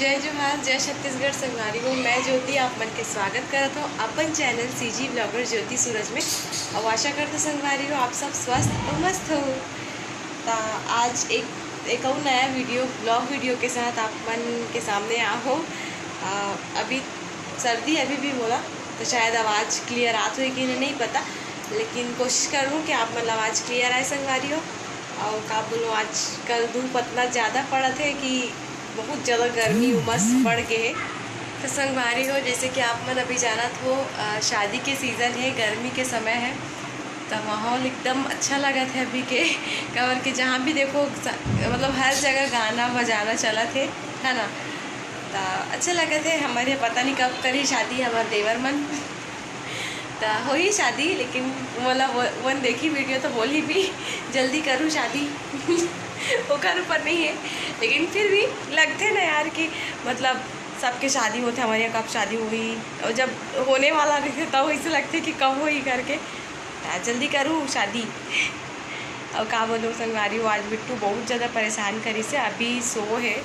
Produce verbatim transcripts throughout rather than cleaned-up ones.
जय जोहार, जय छत्तीसगढ़ संगवारी हो। मैं ज्योति आप मन के स्वागत करत हूँ अपन चैनल सीजी ब्लॉगर ज्योति सूरज में। और आशा करत हूँ संगवारी हो आप सब स्वस्थ और मस्त हो। तो आज एक एक और नया वीडियो, ब्लॉग वीडियो के साथ आप मन के सामने आ हो। अ, अभी सर्दी अभी भी मोला, तो शायद आवाज़ क्लियर आत होही कि नहीं, नहीं पता, लेकिन कोशिश करूँ कि आप मन ला आवाज़ क्लियर आए संगवारी हो। और का बोलूँ, आजकल धूप इतना ज़्यादा पड़त है कि बहुत ज़्यादा गर्मी उमस बढ़ गए है। तो संगवारी हो, जैसे कि आप मन अभी जानत हो, अ, शादी के सीज़न है, गर्मी के समय है, तो माहौल एकदम अच्छा लगत है अभी के। काबर के जहाँ भी देखो स-, मतलब हर जगह गाना बजाना चलत है, है ना? तो अच्छा लगत है। हमारे पता नहीं कब करी शादी हमारे देवर मन। तो होही शादी, लेकिन मोला वो, वो देखी वीडियो तो बोली भी, "जल्दी करू शादी।" ओकर ऊपर नहीं है, लेकिन फिर भी लगथे ना यार कि मतलब सबके शादी होथे, हमारे यहाँ कब शादी होही, और जब होने वाला रहिथे तब ऐसे लगथे कि कब होही करके। तो जल्दी करू शादी। और का बोलूँ संगवारी हो, आज बिट्टू बहुत ज़्यादा परेशान करिस हे, अभी सो है।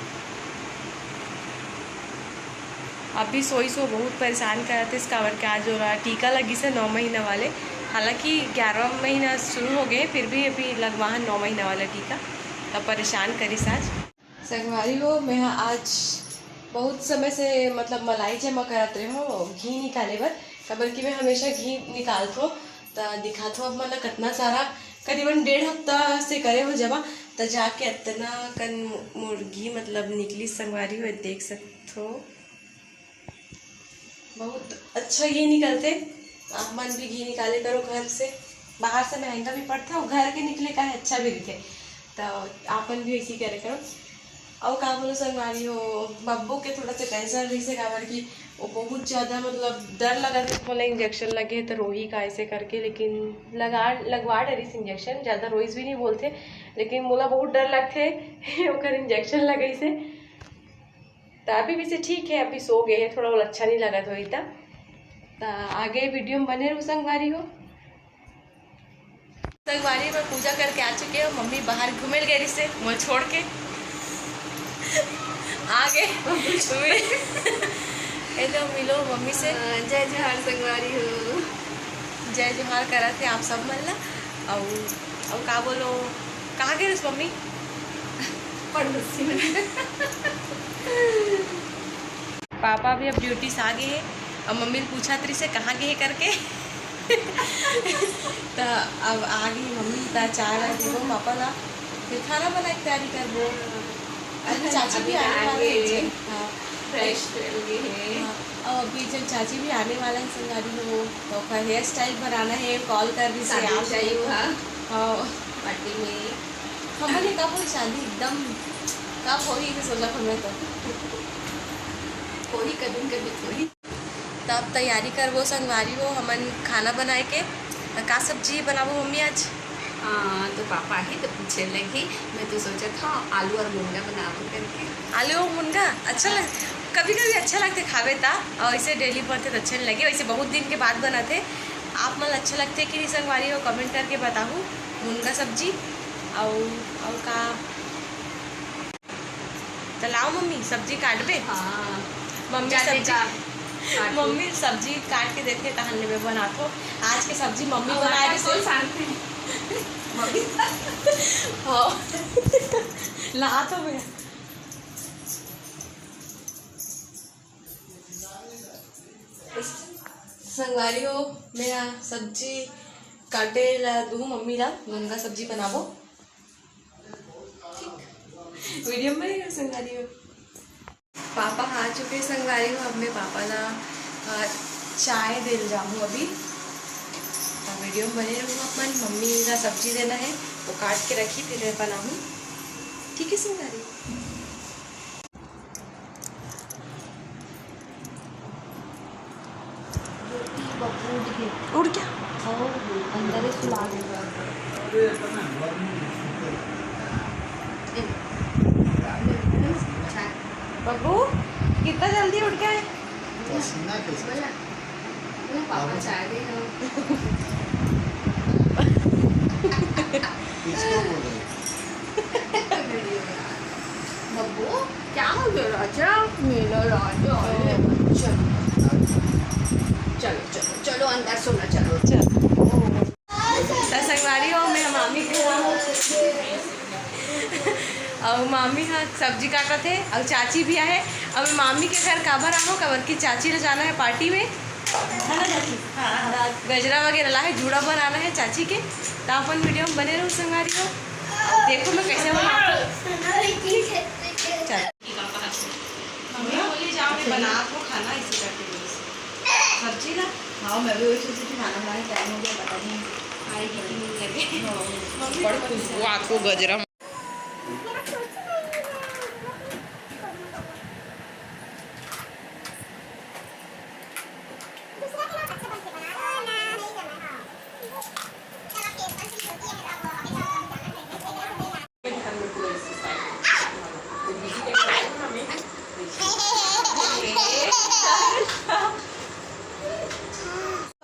अभी सोई सो बहुत परेशान करत हे, काबर के आज ओला टीका लगिस हे नौ महीना वाले। हालांकि ग्यारहवाँ महीना शुरू हो गए, फिर भी अभी लगवा हे नौ महीना वाला टीका, तब परेशान करिस आज। संगवारी हो, मैं ह आज बहुत समय से मतलब मलाई जमा करत रहे हो घी निकाले बर, काबर कि मैं हमेशा घी निकालत हो, त दिखात हो आप मन ला कतना सारा, करीबन डेढ़ हफ्ता से करे हो जमा, त जाके इतना कन मोर घी मतलब निकली संगवारी हो, देख सकत हो। बहुत अच्छा घी निकलथे। आप मन भी घी निकाले करो घर से, बाहर से महंगा भी पड़थे और घर के निकले का है अच्छा भी रहिथे, तो आप मन भी ऐसी करे करो। और का बोलो संगवारी हो, बब्बू के थोड़ा सा टेंशन रही से, काबर कि वो बहुत ज़्यादा मतलब डर लगा था, बोला इंजेक्शन लगे तो रोही का ऐसे करके, लेकिन लगा लगवा डरिस इंजेक्शन, ज़्यादा रोइस भी नहीं बोलते, लेकिन मोला बहुत डर लगते ओकर इंजेक्शन लगे से। तो अभी भी से ठीक है, अभी सो गए है, थोड़ा वो अच्छा नहीं लगा थोड़ी ता। तो आगे वीडियो में बने रहो संगवारी हो। संगवारी में पूजा करके आ चुके हो, मम्मी बाहर घूमे गए से मोल छोड़ के आ गए। ये तो मिलो मम्मी से। हाँ, जय जोहार संगवारी हो। जय जोहार करा थे आप सब मन ला। और, और का बोलो, कहाँ गए मम्मी? पड़ोसी में। पापा भी अब ड्यूटी से आ गए हैं और मम्मी पूछा तरी से कहाँ गए करके। तो अब आ गई मम्मी, ता चाय वाय देबो पापा ला, फिर खाना बनाए की तैयारी करबो। अभी चाची भी आने वाले हैं। हाँ। फ्रेश हो गए हैं। हाँ, और अभी जब चाची भी आने वाला है संगवारी हो, तो ओकर हेयर स्टाइल बनाना है, कॉल कर रही से आप चाहिए। हाँ। हाँ। पार्टी में। हमन का होई शादी एकदम, कब होई के सोलह में तो। होई कभी कभी होई। तब तैयारी करबो संगवारी हो हमन खाना बनाए के। त का सब्जी बनाबो मम्मी आज? हाँ, तो पापा ही तो पूछे लगी, मैं तो सोचत हूँ आलू और मुनगा बनाबो करके। आलू और मुनगा अच्छा लग, कभी कभी अच्छा लगते खावे ता, और इसे डेली बनते तो अच्छा नहीं लगे। वैसे बहुत दिन के बाद बनाते। आप मन अच्छा लगते कि नहीं संगवारी हो, कमेंट करके बताहू। मुनगा सब्जी और, और का तो लाओ मम्मी, सब्जी काटबे। हाँ। मम्मी जाते सब्जी का काटो। मम्मी सब्जी काट के देथे, तहन ले मैं बनाथो। आज के सब्जी मम्मी अब बनाए आटा रही कौन से। सानथे? मम्मी। हाँ। ला तो मैं। संगवारी हो, मैं सब्जी काटे ला दूँ मम्मी ला, मुनगा सब्जी बनाबो। ठीक, वीडियो में ही संगवारी हो। पापा आ चुके संगवारी हो, अब मैं पापा ला, अ, चाय देल जाऊँ अभी। तो वीडियो में बने रहूँ अपन। मम्मी का सब्जी देना है, वो काट के रखी, फिर मैं बनाऊँ। ठीक है संगवारी। उड़ गया। और अंदर ही सुला दे। बब्बू, कितना जल्दी उठ गया है। पसीना कैसे? बोला, बोला, पापा चाय दे दो। किसको बोल रहे हो? बब्बू, क्या हो गया राजा? मेला राजा, चलो, चलो, चलो, चलो, अंदर सोना, चलो। चल। त संगवारी हो, मैं मामी के घर हूँ। अउ मामी ह सब्जी काटत हे, अउ चाची भी आहे। अब मैं मामी के घर काबर आहूँ, काबर कि चाची ल जाना है पार्टी में, है ना चाची? हाँ, हाँ। गजरा वगैरह ला है, जूड़ा बनाना है चाची के। त अपन वीडियो में बने रहू संगवारी हो। देखो मैं कैसे बनाती हूँ। चल। मम्मी बोली, "जाओ, मैं बना को खाना इसी करके बोली।" सब्जी ना? हाँ, मैं भी वही सोची थी, खाना बनाने टाइम हो गया, पता नहीं आएगी कि नहीं लगे। हाँ। मम्मी बड़ी खुशबू आत को गजरा।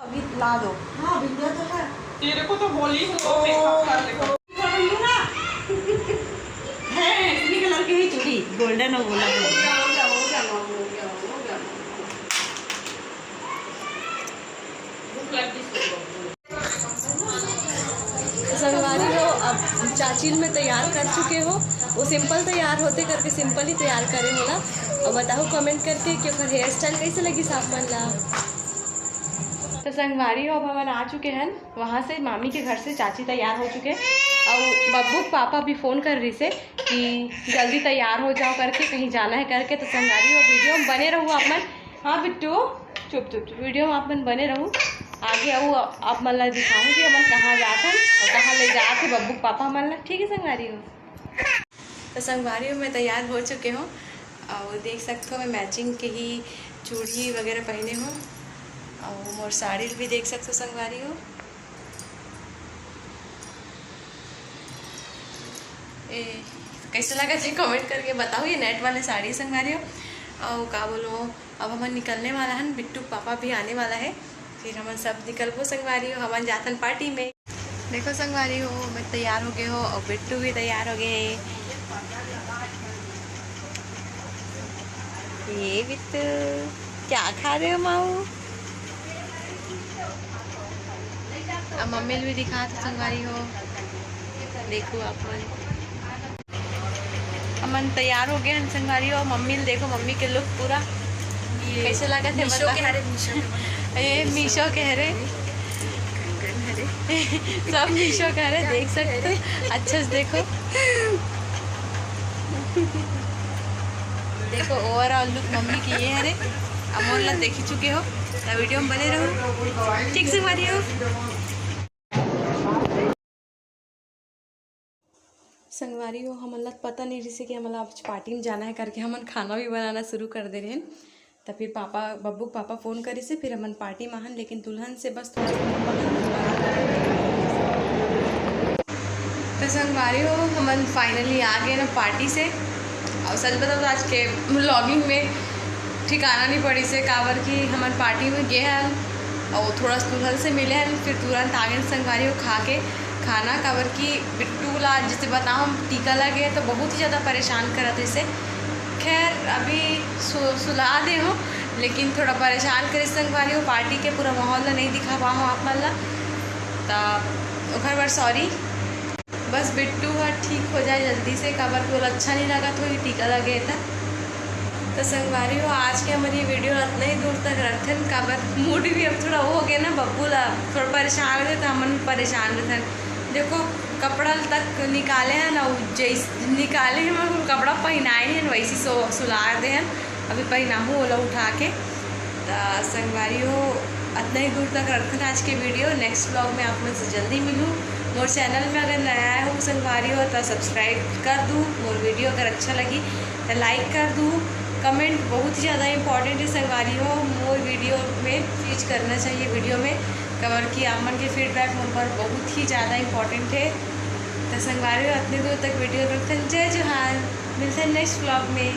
अभी ला दो। हाँ, बिंदिया तो है। तेरे को तो बोली हूँ, वो मेकअप कर ले। है, इतनी कलर की ही चूड़ी, गोल्डन और गोल्डन। हो गया, हो गया, हो गया, हो गया, हो गया, हो गया। भूख लग गई, सो गई। तो संगवारी हो, अब चाची ल मैं तैयार कर चुके हो। वो सिंपल तैयार होते करके सिंपल ही तैयार करे होला। अब बताओ कमेंट करके कि ओकर हेयर स्टाइल कैसे लगी आप मन ला। तो संगवारी हो, अब हमन आ चुके हैं वहाँ से, मामी के घर से। चाची तैयार हो चुके हैं और बब्बू के पापा भी फ़ोन कर रही से कि जल्दी तैयार हो जाओ करके, कहीं जाना है करके। तो संगवारी हो, वीडियो में बने रहू आप मन। हाँ बिट्टू, चुप चुप चुप, वीडियो में आप मन बने रहू। आगे अउ आप मन ला दिखाहूँ कि हमन कहाँ जात हन और कहाँ ले जात हे बब्बू के पापा मन ला। ठीक है संगवारी हो। तो संगवारी हो, मैं तैयार हो चुके हूँ और देख सकते हो मैं मैचिंग के ही चूड़ी वगैरह पहने हूँ और मोर साड़ी भी देख सकते हो संगवारी हो। ए, कैसे लगा थे कमेंट करके बताओ। ये नेट वाले साड़ी संगवारी हो। और का बोलो, अब हमन निकलने वाला हन, बिट्टू के पापा भी आने वाला है, फिर हमन सब निकलबो संगवारी हो, हमन जाथन पार्टी में। देखो संगवारी हो, मैं तैयार हो गए हो और बिट्टू भी तैयार हो गए है। ये बिट्टू, क्या खा रहे हो माऊ? अब मम्मी ल भी दिखात हो संगवारी हो, देखो आप मन। हमन तैयार हो गए हन संगवारी हो। मम्मी ल देखो, मम्मी के लुक पूरा ये कैसे लागत हे मीशो के बता। हरे, मीशो के। ये मीशो के हरे। कंगन हरे। सब मीशो के हरे, देख सकते हो। अच्छे से देखो। देखो ओवरऑल लुक मम्मी के ये हरे। अब मोर ला देखी चुके हो, तो वीडियो में बने रहो। ठीक संगवारी हो। संगवारी हो, हमन ला पता नहीं रहिसे कि हमन ला आज पार्टी में जाना है करके हमन खाना भी बनाना शुरू कर दे रहेन। त फिर पापा, बब्बू के पापा फ़ोन करिसे, फिर हमन पार्टी में आहन, लेकिन दुल्हन से बस थोड़ा सा तो संगवारी हो, हमन finally आ गए ना पार्टी से। और सच बताओ तो आज के व्लॉगिंग में ठिकाना नहीं पड़ी से, काबर कि हमन पार्टी में गए हन और थोड़ा सा दुल्हन से मिले हन, फिर तुरंत आ गए संगवारी हो खा के खाना, काबर कि बिट्टू ला जैसे बताओ हम टीका लगे तो बहुत ही ज़्यादा परेशान करत हे से। खैर अभी सु-, सुला दे हो, लेकिन थोड़ा परेशान करे संगवारी हो, पार्टी के पूरा माहौल ला नहीं दिखा पाओ आप मन ला, त ओखर बर सॉरी। बस बिट्टू ह ठीक हो जाए जल्दी से, काबर कि ओला अच्छा नहीं लगत होही टीका लगे त। त संगवारी हो, आज के हमर ये वीडियो अतना ही दूर तक रखथन, काबर मूड भी अब थोड़ा वो हो गया ना, बब्बू ला थोड़ा परेशान रहे त हमन भी परेशान रहिथन। देखो कपड़ा तक निकाले हन, अउ जैस निकाले हन, कपड़ा पहनाए हन, वैसे सो सुला दे हन। अभी पहनाहूँ ओला उठा के। त संगवारी हो, अतना ही दूर तक रखथन आज के वीडियो। नेक्स्ट व्लॉग में आप मन से जल्दी मिलूँ। मोर चैनल में अगर नया आए हो संगवारी हो तो सब्सक्राइब कर दू। मोर वीडियो अगर अच्छा लगी तो लाइक कर दू। कमेंट बहुत ही ज़्यादा इंपॉर्टेंट है संगवारी हो, मोर वीडियो में चीज करना चाहिए वीडियो में, काबर कि आप मन के फीडबैक मोर बर बहुत ही ज़्यादा इंपॉर्टेंट है। तो संगवारी हो, अतने दूर तक वीडियो रखथन। जय जोहार, मिलथन नेक्स्ट व्लॉग में।